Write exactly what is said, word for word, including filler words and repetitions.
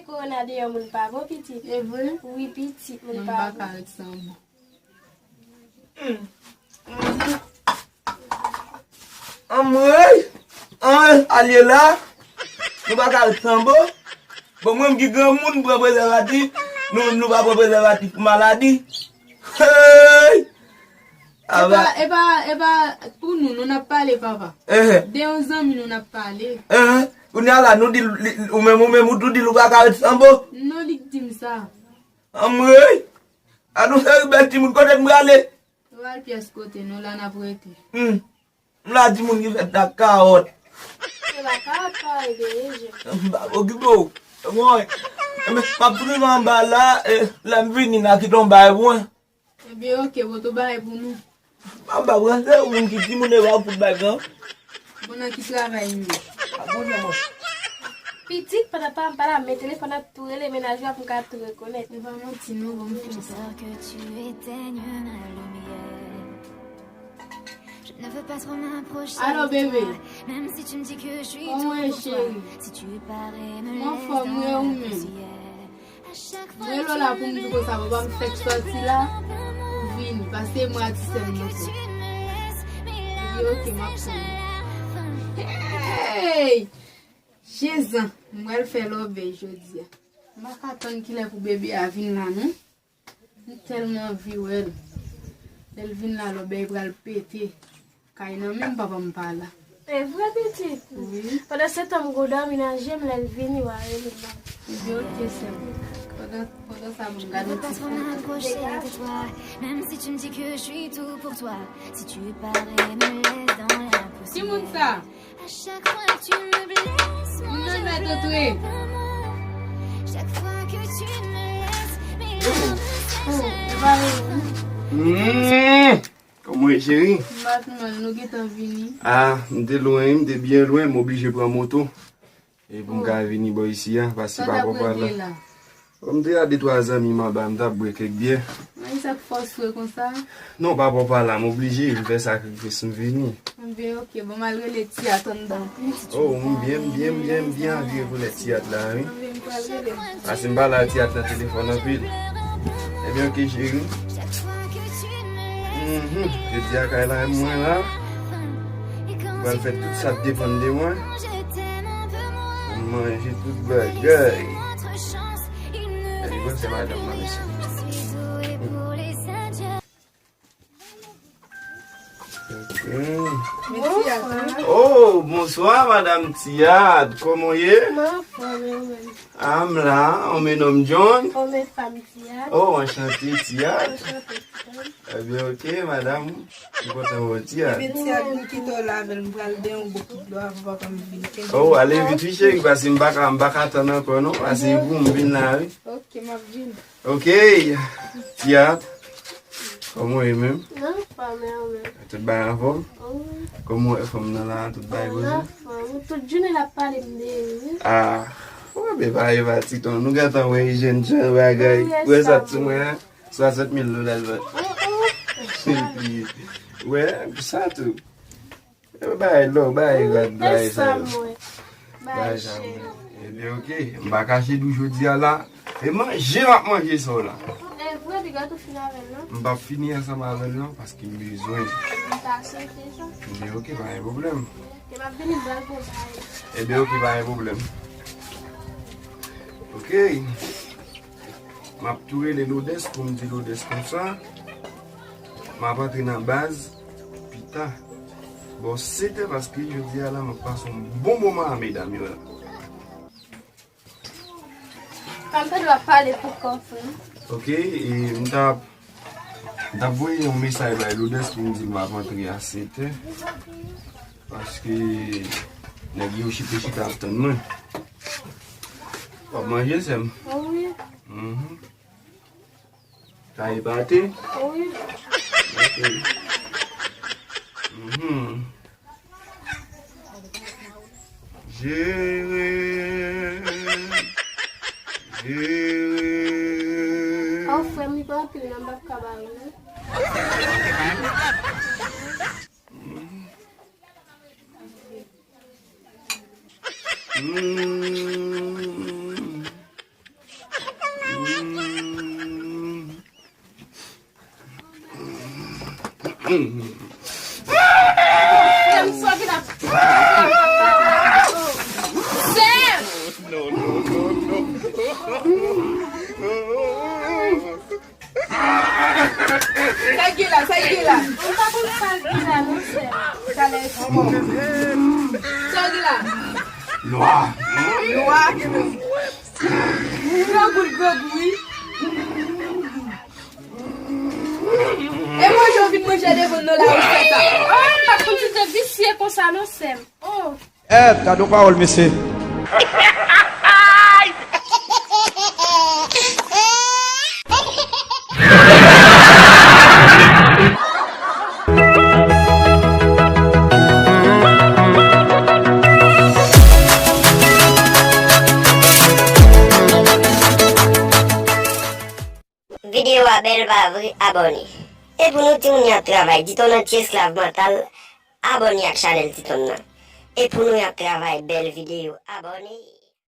Kowona deyò moun pa bon, pitit. E vre? Wi, pitit, moun pa bon. Moun pa ka ret san bon. Anmwey! An, alye la, nou pa ka ret san bon. Bon, mwen m ki granmoun, m pran prezèvatif. Nou, nou pa pran prezèvatif pou maladi. Hey! Epa, epa, epa, pou nou, nou n ap pale, papa. Ehe. De yon zanmi nou n ap pale. Ehe. Kounye a la, nou di l, li, ou menm, ou menm, ou tou di l ou pa ka ret san bon. Non, li k di m sa. Anmwey! A nou seri bèl timoun, kote n prale? Nou al pyès kote nou, la n ap rete. Hmm. M la di moun ki fèt ak kawòt. Se pa kawòt, kawòt, e de je. M pa okipe w. Mwen, m ap rive anba la, e, lè m vini, n a kite yon bagay pou mwen. Ebyen, oke, pote yon bagay pou nou. M ap ba w ranse, ou menm ki timoun e ba w fout bagay, non? Bon, nan ki travay nou ye? A bon, non, mwen. Pitit, pandan pa m pa la, men telefòn nan tou rele mennaj la pou m ka tou rekonèt. Se pa manti, non, bon, m fè sa. Alo, bebe. Kòman w ye, cheri? M anfòm, wi, e ou menm? M rele w la pou m di w konsa, papa m fèk sòti la, vini, pase mwen a ti sè m nan. Li di, oke, m ap tann ou. Hey! Jezan, m pral fè lòbèy jodi a. M pa ka tann kilè pou bebe a vin la, non. M tèlman anvi wè l. Lè l vin la, lòbèy pral pete. Kay nan men m, papa m pa la. E vre, pitit? Wi. Pandan se tan, m gon dòmi nan je m, lè l vini, w a rele m. Ebyen, oke, sè m. Pandan, pandan sa, m gade yon ti fon. Timoun sa. Moun nan mèt antre. Mm. Kòman w ye, cheri? M pa twò mal, nou gentan vini. A, m te lwen, wi, m te byen lwen, m oblije pran moto. E pou m ka vini bò isi a, paske pa konprann la. Bon, m te a de twa zanmi m anba, m t ap bwè kèk byè. Mwen, sa k fè w swe konsa? Non, pa papa la, m oblije, m fè sakrifis, m vini. Ebyen, oke, bon, m al rele Tiyat anndan. Oh, m byen, m byen, m byen, m byen anvi rekonèt Tiyat la, wi. Ebyen, m pral rele. Paske m pale ak Tiyat nan telefòn anpil. Ebyen, oke, cheri. Mhm, jodi a kay la, mwen la. M pral fè tout sa k depann de mwen. M manje tout bagay. Gade, bon, se madanm mwen, mesye. Hmm. Oh, bonswa, madanm Tiyat. Kòman w ye? M anfòm, e ou menm? A, m la, on me nomme John. On me femme Tiyat. Oh, anchante, Tiyat. Anchante, Tiyat. Ebyen, oke, madanm. M kontan wè w, Tiyat. Ebyen, Tiyat, m kite w la avè l, m pral benyen w bò kout dlo avan papa m vin. Oh, ale vit, wi, cheri, paske m pa ka, m pa ka tann ankò, non. Paske pou m vin la, wi. Oke, m ap vin. Oke, Tiyat. Kòman w ye menm? M anfòm, e ou menm? Tout bagay anfòm? Wi. Kòman w wè fanm nan la, tout bagay poze? M anfòm, wi. Tout jounen l ap pale m de ou, wi. A, wè, men pa Eva Titon, nou gentan wè jènjan bagay. Wè sa ti mwen an. Swasant mil dola l vann. Epi, wè, sa tou. E, bay lò, bay rad, bay sa yo. Bay sa mwen. Ebyen, oke. M pa kache di w jodi a la. E manje m ap manje sa w la. E vre, piga tou fini avè l, non? M p ap fini ansanm avè l, non, paske m bezwen. M ta swete sa. Ebyen, oke, pa gen pwoblèm. Ke m ap vini, m pral pran bagay. Ebyen, oke, pa gen pwoblèm. Oke. M ap tou rele Lodes pou m di Lodes konsa. M ap antre nan baz pita. Bò sèt è, paske jodi a la, m ap pase yon bon moman a medam yo la. Pa m tande w ap pale pou kò w, frè m. Oke, e m t ap, m t ap voye yon mesaj bay Lodes pou m di l m ap antre a sèt è. Paske nèg yo chita, chita ap tann mwen. W ap manje, sè m? Wi. Mhm. Sa epate? Wi. Ok. Mhm. Jere. Jere. Oh, frè m, li pa anpil non, m p ap ka ba ou, non. Mm. Sèm, sògila. Sèm! Sa k gen la, sa k gen la. Ou pa konn sa k gen la, non, sèm. Talè, kòman? Sa k gen la? Nwa. Nwa. Grangou l grangou, wi. E manje w vin manje devan nou la, ou fè sa. Oh, m pa konn si te visye konsa, non, sèm. Oh. Èd, gade yon pawòl, mesye. Videyo a bèl pa vre, abòne. E pou nou timoun y ap travay, Titon nan ti esklav mantal, abòne ak chanèl Titon nan. E pou nou y ap travay, bèl videyo, abòne.